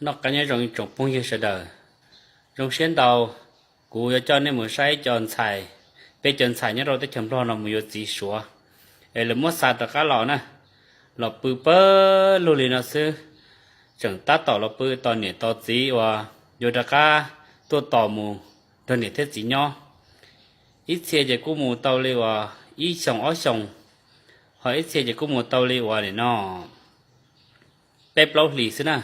Noj qab nyob zoo tsoom phooj ywg sawv daws, zoo siab ntau, kuv yuav coj nej mus saib cov ntxhais, peb cov ntxhais nyob rau teb chaws Nplog no mus yuav txiv Suav, es lawv muab xa rov qab los na, los pw pawg lug li no xwb, tseem tab tom los pw tos niam tos txiv uas yuav rov qab tuaj tos mus nrog niam thiab txiv nyob. Ib txhia ces kuj mus tau li uas ib xyoos ob xyoos, ho ib txhia ces kuj mus tau li uas nim no peb plaub hlis xwb na,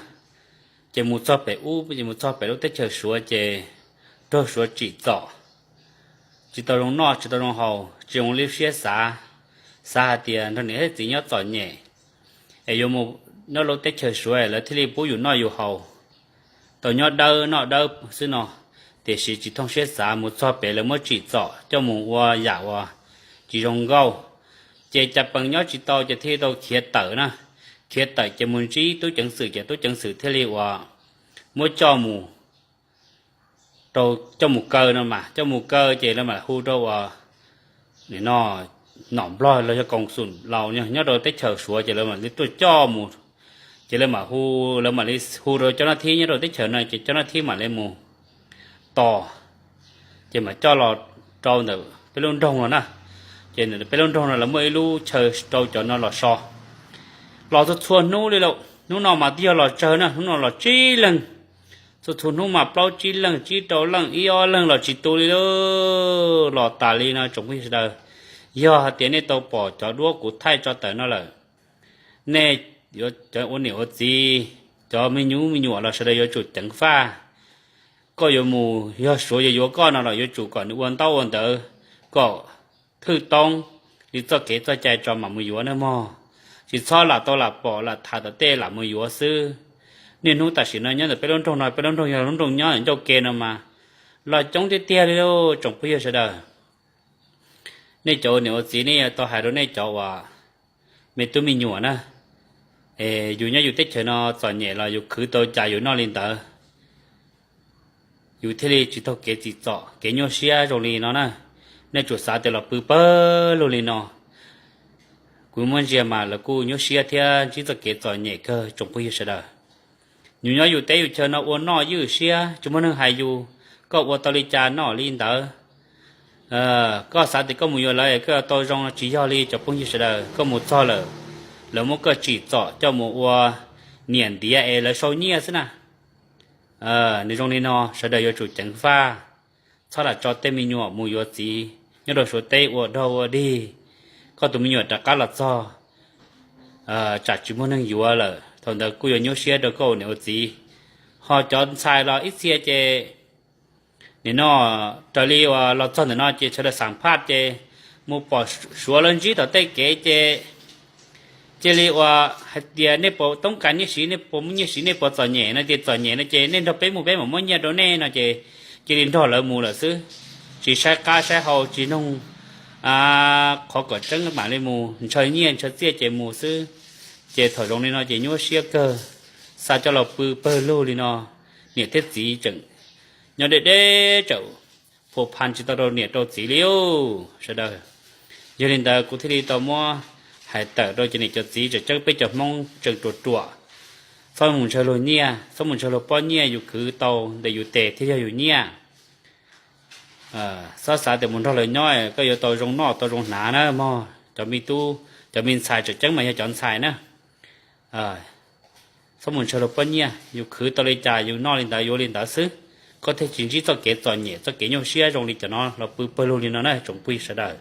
ces mus txog pem ub, ces mus txog pem lub teb chaws Suav ces raug Suav tsim txom, tsis tau zoo noj tsis tau zoo haus, tsis zoo li siab xav, xav hais tias nrog niam thiab txiv nyob txom nyem, es yuav mus nyob lub teb chaws Suav lawv thiaj li pub yus noj yus haus, tau nyob dawb noj dawb xwb no, tiam sis tsis thooj siab xav, mus txog pem lawv muab tsim txom coj mus ua yam uas tsis zoo nkauj, ces cas pees nyob tsis tau ces thiaj tau khiav tawm na, khiav tawm ces mus ntsib tub ceev xwm ces tub ceev xwm thiaj li uas muab coj mus rau, coj mus kaw no mas, coj mus kaw ces lawv mam hu rau uas nim no nom Nplog los yog koom xum laus nyob rau teb chaws Suav ces lawv mam li tuaj coj mus, ces lawv mam hu, lawv mam li hu rau cov nab thib nyob rau teb chaws no ces cov nab thib mam li mus tos, ces mam coj los rau ntawm peb lub nroog no na. Ces ntawm peb lub nroog no lawv muaj ib lub chaw rau cov no los so, los txhua txhua hnub li lauj, hnub no mas twb yog los tsawg na, hnub no los tsib leeg, txhua txhua hnub mas plaub tsib leeg tsib rau leej ib ob leeg los tsis tu li lauj, los tas li no tsoom phooj ywg sawv daws. Yog hais tias nej tau pom cov duab kuv thaij tso tawm no lawm, nej yuav cov ua niam ua txiv, cov me nyuam me nyuam los sawv daws yuav tsum ceev faj. Koj yuav mus yog Suav yuav yuav koj no los yuav tsum kom nws ua ntaub ua ntawv, kom thwj toob li txoj kev txoj cai tso mam mus yuav na mog. Tsis txhob lam tau lam pom lam tham tom tej lam mus yuav xwb. Niaj hnub tam sim no nyob ntawm peb lub nroog no, peb lub nroog yog lub nroog nyob ncauj ke no mas los coob tiag tiag li lauj tsoom phooj ywg sawv daws. Nej cov ua niam ua txiv nej yuav tau hais rau nej cov uas me tub me nyuam na, es yus nyob yus teb chaws no txom nyem los yus khwv tau cas yus noj li ntawd, yus thiaj li tsis taug kev tsim txom kev nyuaj siab zoo li no na. Nej tsum xav tias los pw pawg lug li no, kuv muab ntsia mas lawv kuj nyuaj siab thiab ntsib txoj kev txom nyem kawg tsoom phooj ywg sawv daws. Yus nyob yus teb yus chaw no ua noj ywj siab tsis muaj neeg hais yus, koj ua tau li cas noj li ntawd. Koj xav tias koj mus yuav lawv es koj yuav tau zoo, tsis yog li cov phooj ywg sawv daws, koj mus txog lawm, lawv muab koj tsim txom coj mus ua niam ntiav es lawv sau nyiaj xwb na. Nws zoo li no sawv daws yuav tsum ceev faj, txhob lam tso tej me nyuam mus yuav txiv nyob rau Suav teb ua dog ua dig, koj tus me nyuam rov qab los txog tsam tsis muaj neeg yuav lawm, thaum ntawd kuj yuav nyuaj siab rau koj ua niam ua txiv. Ho cov ntxhais los ib txhia ces nim no raws li uas los txog ntawm no ces sawv daws xam phaj ces mus pom Suav lawv ntsib tom tej kev ces cia li uas hais tias nej puas toob kas nyiaj siv, nej puas muaj nyiaj siv, nej puas txom nyem no, tias txom nyem no ces nej nrog peb mus peb mam muab nyiaj rau nej no ces cia li nrog lawv mus lawm xwb, tsis saib qab saib hau tsis noog qhov kom tseeb mam li mus, ntshaw nyiaj ntshaw txiaj ces mus xwb. Ces thaum zoo li no ces nyuaj siab kawg, xa coj los pw pawg lug li no, niam thiab txiv tseem nyob deb deb tseem phua phan tsis tau rau niam rau txiv li sawv daws. Yog li ntawd kuv thiaj li tau muab hais tawm rau cov niam cov txiv tseem ceeb peb cov Hmoob tseem ruam ruam, txhob mus ntshaw luag nyiaj, txhob mus ntshaw luag pob nyiaj, yus khwv tau ntawm yus tes thiaj yog yus nyiaj. Txhob xav tias mus nrog lawv nyob koj yuav tau zoo noj tau zoo hnav na mog, cov me tub cov me ntxhais tseem ceeb mas yog cov ntxhais na. Txhob mus ntshaw luag pob nyiaj, yus khwv tau li cas yus noj li ntawd yuav li ntawd xwb, koj thiaj tsis ntsib txoj kev txom nyem txoj kev nyuaj siab zoo li cov no los pw pawg lug li no na tsoom phooj ywg sawv daws.